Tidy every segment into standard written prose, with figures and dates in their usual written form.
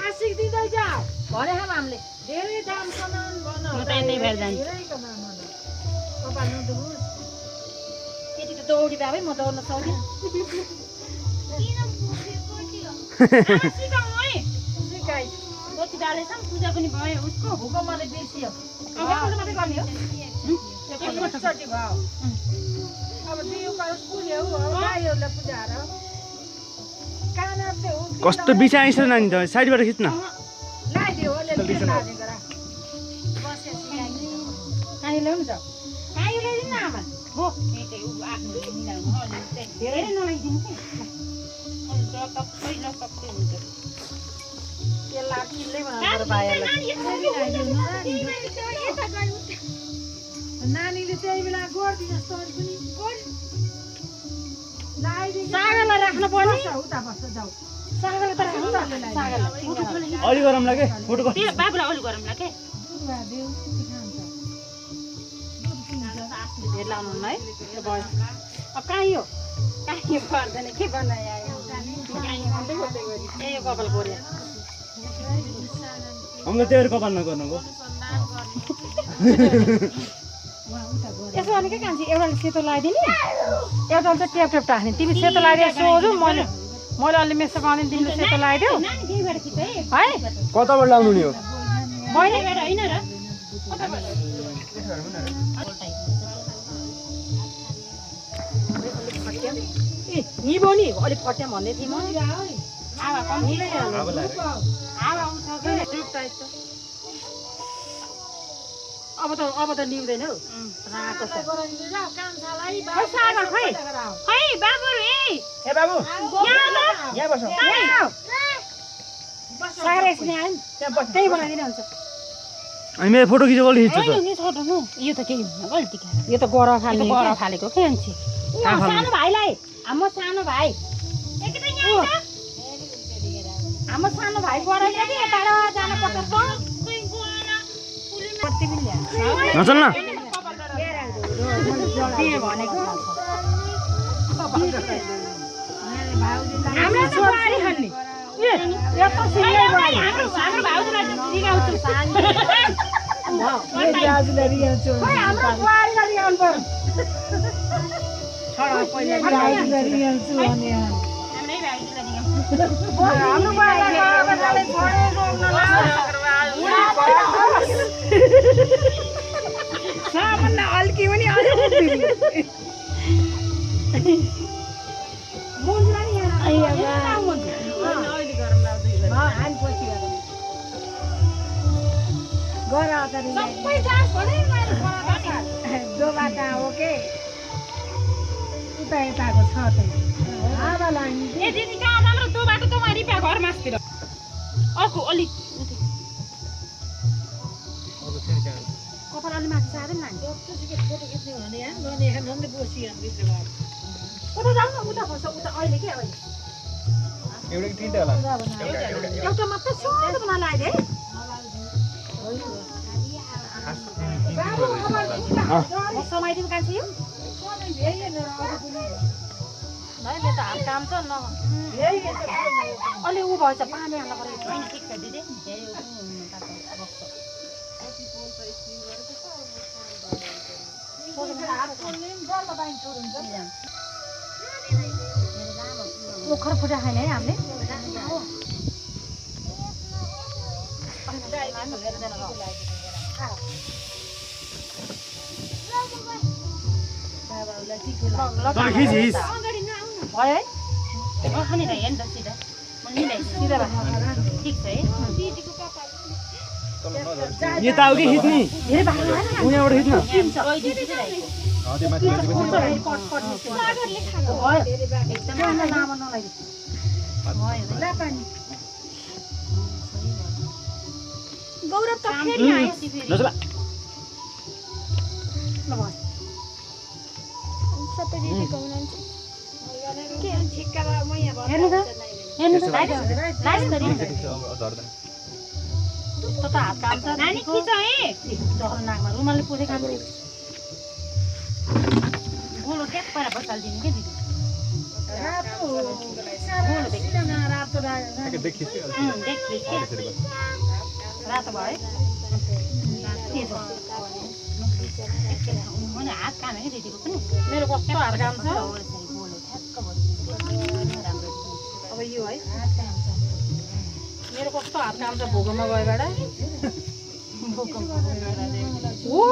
आशिक दिँदै जाऊ भने हामीले धेरै दाम सामान भन म त यतै भएर जान्छु धेरैको मामा कपाल नदुखोस् केटी त दौडी बाबै म दौड्न सक्दिनँ सिकाउनु है सिकाइ गोती बालेछन् पूजा पनि भयो उसको भूकम्पले बिर्सियो एकपल्ट मात्रै गर्ने हो एकचोटि भयो अब दियो करो पुग्यो गाईहरूले पुजाएर काना त्यो कस्तो बिचाइछ नानी त साइडबाट खिच्न लाइदियो अलिअलि लाने गरा काहीँ ल्याउनु त काहीँ ल्याइदिनु न आमा हो ऊ आफ्नो मिलाउनु धेरै नलाइदिनु कि सबै हुन्छ त्यसलाई किन्दै बनाएर भाइहरूलाई नानीले त्यही बेला गरिदिनुहोस् त पनि सागरलाई राख्नु पर्ने उता बस्छ जाऊ सागरलाई त राख्नु त सागरलाई अलि गरौँला के फोटो त्यो बाबुलाई अलि गरौँला के धेर लाउनु है अब कहीँ हो कहीँ पर्दैन के बनायो ए यो कपाल कोर्या हामीलाई त्यही कपाल नगर्नुको यसो भने के कान्छी एउटाले सेतो लगाइदिने एउटाले चाहिँ ट्याप ट्याप राख्ने तिमी सेतो लगाइदियो सोझो मैले अलि मेसो पाउने तिमीले सेतो लगाइदेऊ है कताबाट लाउनु नि हो मैले होइन र निभो नि अलिक फट्याम भन्दै थिएँ म अब त निउँदैन हौ राको छ सागर खै खै बाबुहरू ए बाबु यहाँ बस सागर एकछिन आयो नि त्यही बनाइदिनु हुन्छ अनि मेरो फोटो खिचेको अलि खिच्छु त यो त केही हुन्न गल्ती यो त गर फालेको के हुन्छ सानो भाइलाई हाम्रो सानो भाइ हाम्रो सानो भाइ गराइदियो कि यताबाट जान पर्छ नचल न भनेको हल्की पनि दोबाटा हो के उता यताको छ त ए दिदी कहाँ राम्रो त्यो बाटो त मारि प्या घर मासतिर अर्को अलि कपाल अलि माथि सार्दैन नि फोटो खिच्ने भने झन्डै बसिरहनु उता जाऊ न उता बस्छ उता अहिले के अहिले एउटा मात्रै सोधो बना लगाइदिए है समाइदिनु कान्छी यो अहिले त हाम काम छ न अलि ऊ भएछ पानी हाल्नु पर्यो ठिक छ दिदी ओखर फुटा खाने है हामीले भयो है खाने हेर्नु त सिधा सिधा ठिक छ है यता हो कि खिच्ने धेरै बाक्लो उनीबाट खिच्न एकदम लामो नलाइदियो गौरव त फेरि आयो सबै दिदी गाउनुहुन्छ के ठिक्का म यहाँ हेर्नु त यस्तो त हात काम छ नानी खिच है नाकमा रुमालले पुरे काम गोलो ट्याप पारा बसालिदिनु के दिदी रातो यस्तो देखिस् के रातो भयो है हात काम है दिदीको पनि मेरो कस्तो हात काम छ अब यो है मेरो कस्तो हात काम छ भोगमा गएबाट हो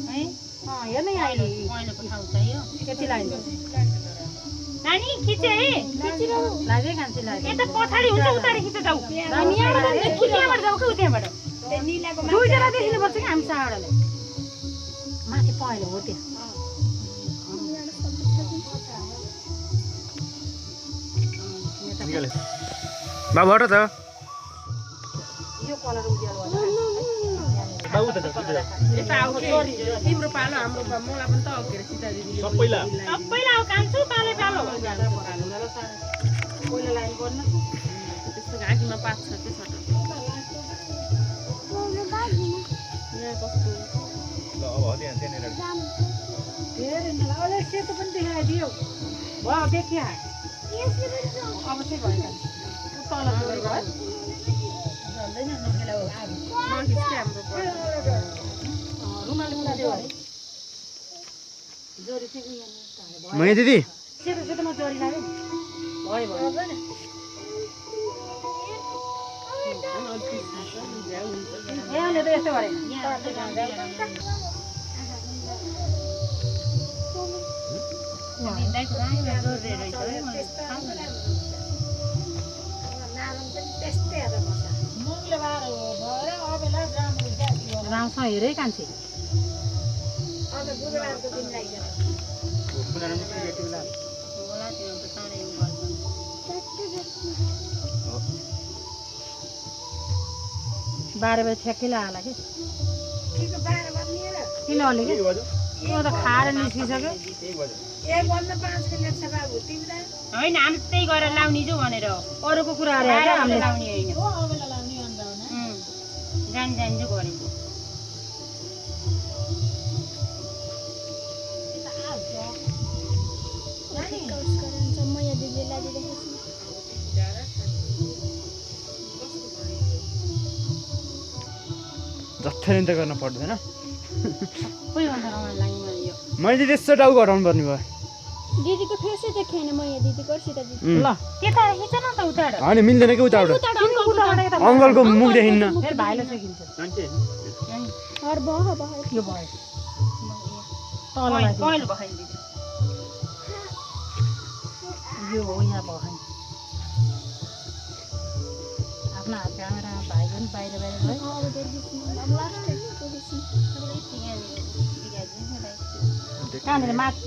है हेर्न यहाँ अहिले पहिलोको ठाउँ चाहियो कति लाग्यो नानी खिचे है लाग्यो कान्छी लाग्यो यता पछाडि हुन्छ उतारे खिचे जाऊ यहाँबाट जाऊ कि उताबाट दुईजना देखिनुपर्छ कि हामी चाडलाई माथि पहेँलो हो त्यहाँ बाबु हट त यो कलर उज्यालो बाबु त यता आऊ तिम्रो पालो हाम्रो मलाई पनि त अघि सीता दिदी सबैलाई सबैलाई आऊ कान्छु पालो पालो पहिला लाइन पर्न त्यस्तो घाँटीमा पात छ त्यो छोटो यहाँ कस्तो ल अब हटे त्यहाँनिर धेरै अझै सेतो पनि देखाइदियो भयो देखिया अब चाहिँ भयो तल जोडी भयो झन्दैन नखेला हो नखिच्के हाम्रो रुमाल मुनाले अरे जोडी चाहिँ उयो मै दिदी सेतो सेतोमा जोडी लाग्यो भयो भयो यहाँले त यस्तो गरेन दाइको राम्रै जोड्दै रहेछ है मलाई थाहा छैन राउँछ हेरे कान्छे होला त्यो त चाँडै उ गर्छ 12 बजे ठ्याक्कै लाग्ला कि किन अलि कि त्यो त खाएर निस्किसक्यो होइन हामी त्यही गरेर लाउने जो भनेर हो अरूको कुरा अरे हामीले हामीले लाउने होइन जान जान जो गरेको जत्थै त गर्न पर्दैन सबै भन्दा रमाइलो लाग्यो मलाई यो मैले त्यस्तो टाउको हटाउनु पर्ने भयो दिदीको फेसै देखेन म यहाँ दिदीको सीता दिदी ल त्यता खिच न त उताबाट होइन मिल्दैन कि उताबाट अङ्कलको मुख देखिन्न फेरि भाइले सकिन्छ हर बह बह यो भयो तललाई पहिलो भएन दिदी यो हो यहाँ भयो आफ्नो हात क्यामेरा भाइ पनि बाहिर बाहिर भयो अब लास्ट कहाँनिर माथि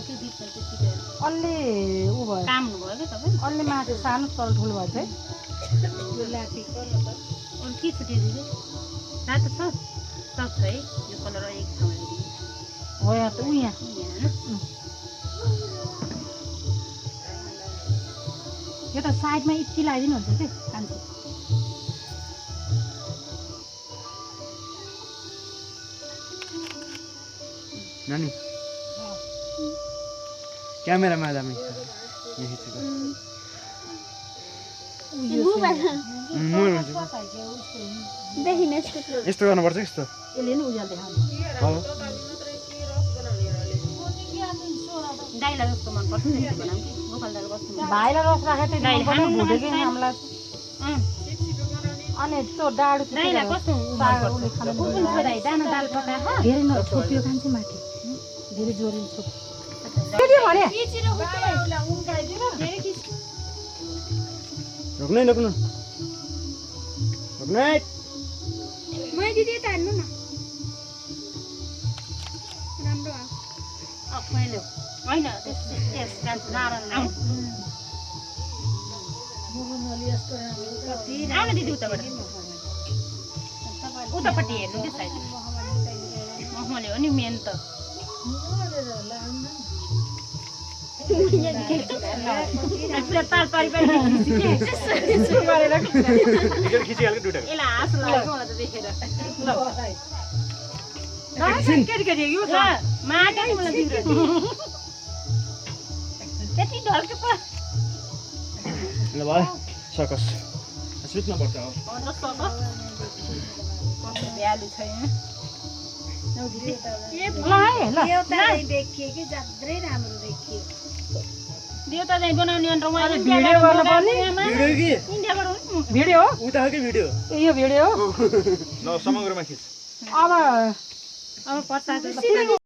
के बिचमा त्यतिकै अलि ऊ भयो काम हुनुभयो क्या तपाईँ अलि माथि सानो तल ठुलो भयो चाहिँ अरू के छुट्यो दिदी रातो छ सब छ है यो कलर एक ठाउँमा दिदी हो यहाँ त ऊ यहाँ यो त साइडमा यति लगाइदिनु हुन्छ कि कान्छे नानी क्यामेरामा दामी देखिन यस्तो गर्नुपर्छ यस्तो यसले नि उज्यालो देखाउने दाइलाई जस्तो मनपर्छ त्यस्तो बनाऊँ कि गोपाल दाइले कस्तो भाइलाई रस राखेको दाइले थियो खानु भुटेँ कि हामीलाई अनि त्यो डाडु दाइलाई कस्तो उसले खानु कुन छ दाइ दाना दाल पकाएर धेरै नछोपियो कान्छे माथि धेरै जोरी छोप के भने रोक्नै रोक्नु रोक्नै मै दिदी त हान्नु न राम्रो मैले होइन त्यस जान्छु नारायण आउन दिदी उताबाट उतापट्टि हेर्नु कि साइड मैले हो नि मेन त ताल पारी पारी टिकट खिचिहाल्यो दुईटा यसलाई हाँस लाग्यो मलाई त देखेर केटी यो माटो नि मलाई बिग्रियो त्यति ढल्के ल भयो सकस सुत्न पर्छ अब भ्यालु छैन ल है ल देउता चाहिँ बनाउने अन्त अझै भिडियो गर्नु पर्ने भिडियो कि भिडियो हो उता हो कि भिडियो ए यो भिडियो हो ल समग्रमा खिच अब अब पर्छ